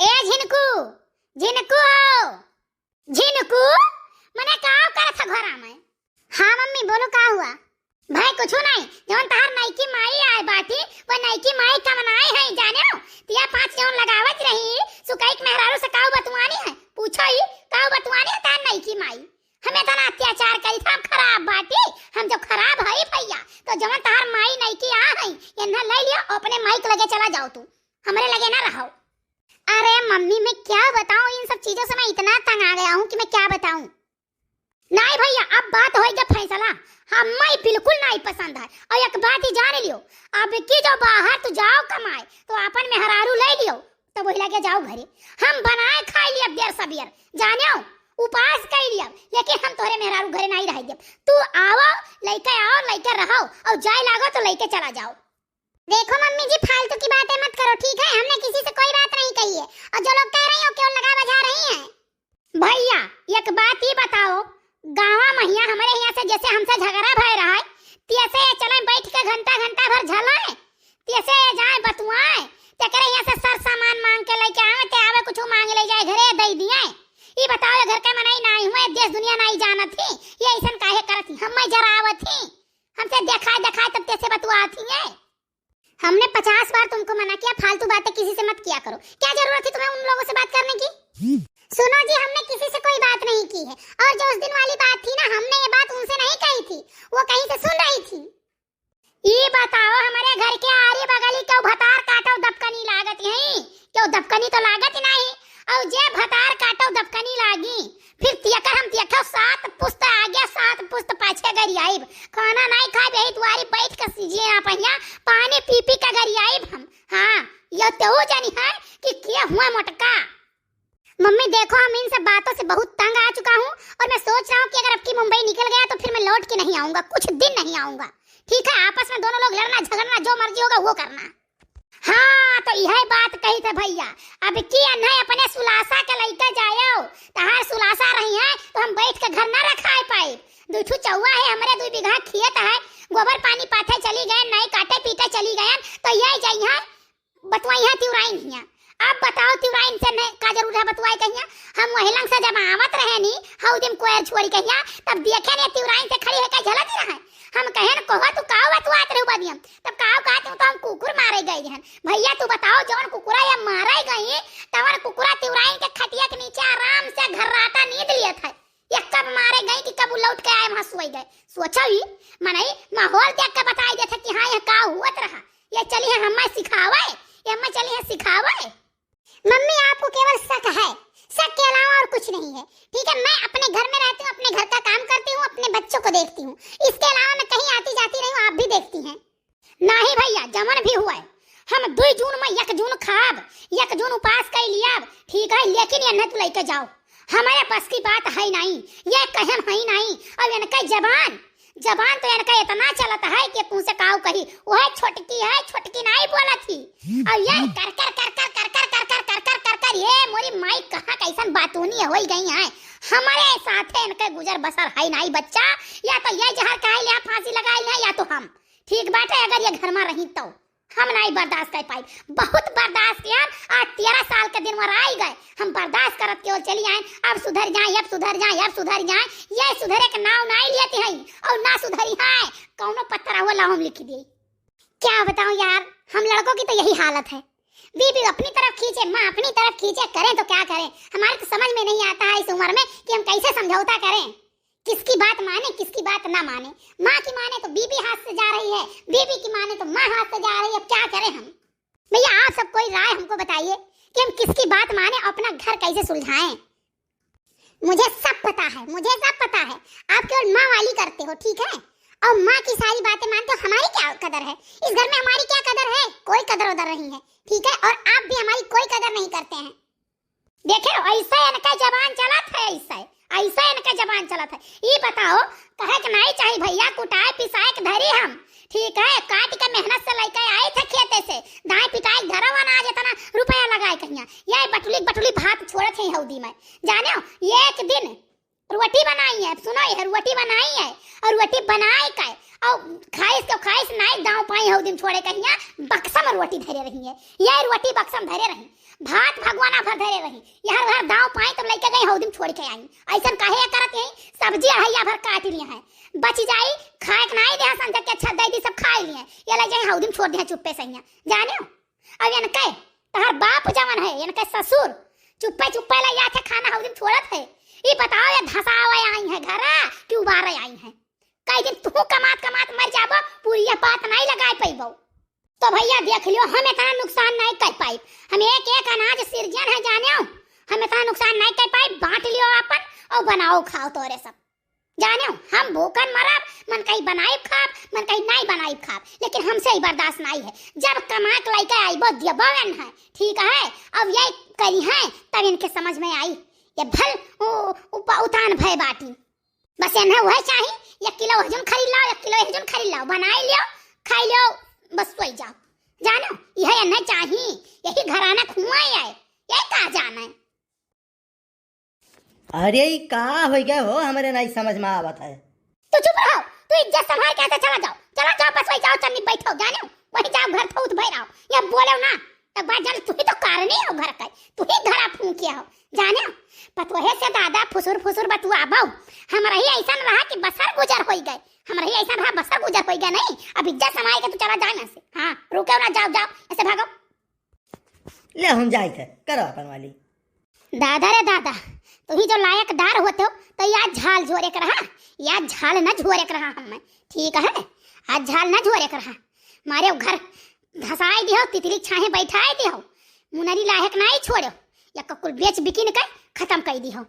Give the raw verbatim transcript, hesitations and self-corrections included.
ए झिनकू, झिनकू हो, झिनकू, मने का करत ह घरा में? हाँ मम्मी, बोलो का हुआ? भाई कुछ नहीं, जौन तहार नईकी माई आए बाटी, वो नईकी माई कमनाए है, जाने हो? तिया पाँच जौन लगावत रही, सुकई के मेहरारू से काऊ बतुआनी है, पूछो ही, काऊ बतुआनी है तहार नईकी माई? हम इतना अत्याचार करी था, हम खराब बाटी, हम जब खराब हई भैया, तो जवन तहार माई नईकी आ हई, इन्हें ले लियो, अपने माई के लगे चला जाओ तू, हमरे लगे ना रहो। अरे मम्मी, मैं क्या बताऊं, इन सब चीजों से मैं इतना तंग आ गया हूँ कि मैं क्या बताऊं। नहीं भैया, अब बात होई गया फैसला, हमें बिल्कुल नहीं पसंद है। और एक बात ही जान लियो, अब की जो बाहर तू जाओ कमाए, तो अपन मेहरारू ले लियो, तब वही लगे जाओ घरे। हम बनाए खाई लियब देर सबेर, जाने हो, उपास कई लियब, लेकिन हम तोहरे मेहरारू घरे नहीं रह देब। तू आओ, लइके आओ, लइके रहो, और जाए लागो तो लइके चला जाओ। देखो मम्मी जी, फालतू की बातें मत करो, ठीक है? हमने किसी से कोई बात नहीं कही है, और जो लोग कह रही हो, केवल लगा बजा रही हैं। भैया, एक बात ही बताओ, गाँवा महिया हमरे हियाँ से जैसे हमसे झगड़ा भय रहा है, तियसे ये चले बैठ के घंटा घंटा भर झलाए, तियसे ये जाए बतुआए, तेकरे हियाँ से सर सामान मांग के लेके आवे, ते आवे कुछ मांग ले जाए घरे दे दिए। ई बताओ, ये घर के मनई नाई हुए, देश दुनिया नाई जानत ही, ये ऐसन काहे करत ही, हमें जरावत ही, हमसे देखाए देखाए तब तेसे बतुआत ही है। हमने पचास बार तुमको मना किया, फालतू बातें किसी से मत किया करो। क्या जरूरत थी तुम्हें उन लोगों से बात करने की? सुनो जी, हमने किसी से कोई बात नहीं की है, और जो उस दिन वाली बात थी ना, हमने ये बात उनसे नहीं कही थी, वो कहीं से सुन रही थी। ये बताओ, हमारे घर के आरी बगली क्यों भतार काटो दबकनी लागत यही? क्यों दबकनी तो लागत ही नहीं, और जे भतार काटो दबकनी लागी, फिर तियकर हम तियठो सात पुस्त आगे सात पुस्त पाछे गरियाइब। खाना नहीं खाइब, यही दुआरी बैठ के सीजिए आप हियाँ, पानी पी पी के गरियाइब हम। हाँ, ये तो जानी है कि के हुआ मोटका। मम्मी देखो, हम इन सब बातों से बहुत तंग आ चुका हूँ और मैं सोच रहा हूँ कि अगर अब की मुंबई निकल गया तो फिर मैं लौट के नहीं आऊंगा, कुछ दिन नहीं आऊंगा। ठीक है, आपस में दोनों लोग लड़ना झगड़ना, जो मर्जी होगा वो करना। हाँ, तो यह बात कही थे भैया, अब की अन्हय अपने सुलासा के लइके जायो, तहार सुलासा रही है तो हम बैठ के घर ना रखाए पाए। दुई ठू चौवा है, हमरे दुई बीघा खेत है, गोबर पानी पाथे चली गए, नहीं काटे पीटे चली गए, तो ये जइहै बतुआइहै तिवराइन हियाँ। अब बताओ तिवराइन से नहीं का जरूर है बतुआए कहिया, हम वही लंग से जब आवत रहे नी, हऊ दिन कोयर छोड़ी कहिया, तब देखे ने तिवराइन से खड़ी होकर झलत ही रहे। हम कहे न कहो तू का बतुआत रहू बदियम, तब का कहते हो तो हम कुकुर मारे गए रहन। भैया तू बताओ जवन कुकुरा ये मारे गई, तवन कुकुरा तिवराइन के खटिया के नीचे आराम से घर्राटा नींद लियत है। ये कब मारे गई कि कब उ लौट के आए वहाँ सोई गए। सोचो ही, मनई माहौल देख के बताई देथे कि हाँ ये का हुअत रहा। ये चली है हमें सिखावे, ये हमें चली है सिखावे। मम्मी आपको केवल शक है, शक के अलावा और कुछ नहीं है। ठीक है, मैं अपने घर में रहती हूँ, अपने घर का काम करती हूँ, अपने बच्चों को देखती हूँ, इसके अलावा मैं कहीं आती जाती नहीं हूँ, आप भी देखती हैं। नाही भैया, जवन भी हुए, हम दुई जून में एक जून खाब, एक जून उपास कइ लियाब, ठीक है, लेकिन ये न तू लइके जाओ, हमारे बस की बात है नहीं, ये कहम है नहीं। और इनका जबान, जबान तो इनका इतना चलत है कि तुमसे काऊ कही, वह छोटकी है, छोटकी नहीं बोलत ही। और ये कर कर कर कर कर कर कर कर कर कर कर कर ये मोरी माई कहाँ कैसन बातूनी होई गई है, हमारे साथे इनके गुजर बसर है नहीं बच्चा, या तो ये जहर खाई ले, फांसी लगाई ले, या तो हम। ठीक बाटे, अगर ये घर में रही तो हम नहीं बर्दाश्त कर पाई, बहुत बर्दाश्त किया। आज तेरह साल के दिन वर आई गए, हम बर्दाश्त करत केवल चली आए, अब सुधर जाए, अब सुधर जाए, अब सुधर जाए, ये सुधरे के नाव नहीं लेती हैं और ना सुधरी है। कौनो पत्थर हुआ लाओ हम लिख दिए। क्या बताऊं यार, हम लड़कों की तो यही हालत है, बीबी अपनी तरफ खींचे, माँ अपनी तरफ खींचे, करें तो क्या करें। हमारे तो समझ में नहीं आता है इस उम्र में कि हम कैसे समझौता करें, किसकी बात माने, किसकी बात ना माने। माँ की माने तो बीबी हाथ से जा रही है, बीबी की माने तो माँ हाथ से जा रही है। अब क्या करें हम? भैया, आप सब कोई राय हमको बताइए कि हम किसकी बात माने, अपना घर कैसे सुलझाएं। मुझे सब पता है, मुझे सब पता है, आप केवल माँ वाली करते हो, ठीक है? और माँ की सारी बातें मानते हो, हमारी क्या कदर है? इस घर में हमारी क्या कदर है? कोई कदर उदर नहीं है, ठीक है? और आप भी हमारी कोई कदर नहीं करते हैं। देखे, ऐसे इनका जबान चलत है, ऐसे, ऐसे इनका जबान चलत है। ई बताओ, कहे के नहीं चाही भैया, कुटाए पिसाए के धरी हम, ठीक है, काट के मेहनत से लइके आए थे खेते से, दाएं पिटाए के धरव अनाज, इतना रुपया लगाए कहिया, ये बटुली बटुली भात छोड़त है हौदी में, जाने हो, एक दिन रोटी बनाई है, सुनो, ये रोटी बनाई है और रोटी बनाए का और खाइस के खाइस नाई दाव पाई हो दिन छोड़े कहिया, बक्सा में रोटी धरे रही है, ये रोटी बक्सा में धरे रही, भात भगवाना भर रही, यहाँ वहाँ दाव पाई तो लइके गई हौदी में छोड़ के आई। अइसन काहे करत यही? सब्जी अढ़ैया भर काट लिए हैं, बची जाई, खाए के नाई देहा संझा के, अच्छा दे दी, सब खाई लिए, ये लइ जाई हौदी में छोड़ दिया चुप्पे सैया। जाने हो, अब इनके तहर बाप जवन है, इनके ससुर चुप्पे चुप्पे लइ जात है खाना हौदी में छोड़त है। ई बताओ, ये धसावे आई है घरा कि उबारे आई है? कई दिन तू कमात कमात मर जाबो, पूरी ये बात नहीं लगाए पैबो। तो भैया देख लियो, हम इतना नुकसान नहीं कर पाइब। हम एक एक अनाज सिरजन है, जाने हो, हम इतना नुकसान नहीं कर पाइब। बांट लियो अपन और बनाओ खाओ तोरे सब, जाने हो। हम भूखन मरब, मन कहीं बनाइब खाब, मन कहीं नहीं बनाइब खाब, लेकिन हमसे ही बर्दाश्त नहीं है। जब कमा के लइके आइबो दियबो एन है, ठीक है। अब ये करी है तब इनके समझ में आई, ये भल उ-, उप-, उतान भय बाटी। बस एन्हे वह चाही, एक किलो हजून खरीद लाओ, एक किलो हजून खरीद लाओ, बनाई लियो, खाई लियो, बस सोई जाओ। जानो, यह एन्हे चाही, यही घराना खुआई आए, यही का जाने। अरे, ई का होइ गए हो, हमरे नहीं समझ में आवत है। तू चुप रहो, तू इज्जत संभाल के ऐसे चला जाओ, चला जाओ, बस वही जाओ, चन्नी बैठो, जाने, वही जाओ, घर थोत भय रहो, ये बोलो ना, एक बार जान, तू ही तो कारणी हो घर का, तू ही घरा फूंकिया हो, जाने। पतोहे से दादा फुसुर फुसुर बतुआबो, हमरा ही ऐसा रहा कि बसर गुजर होई गए, हमरा ही ऐसा रहा बसर गुजर होई गए, नहीं, अब इज्जत संभाल के तू चला जाए यहाँ से। हाँ, रुको ना, जाओ, जाओ, ऐसे भागो। ले, हम जाइत है, करो अपन वाली। दादा रे दादा, तू ही जो लायकदार होते हो, तो याद झाल झोरे के रहा, याद झाल न झोरे के रहा हमें, ठीक है? आज झाल न झोरे के रहा, मारे घर धसाई दिहो, तितली छाहे बैठाई दिहो, मुनरी लायक नहीं छोड़ो, या कुल बेच बिकिन के खत्म कर दिहो।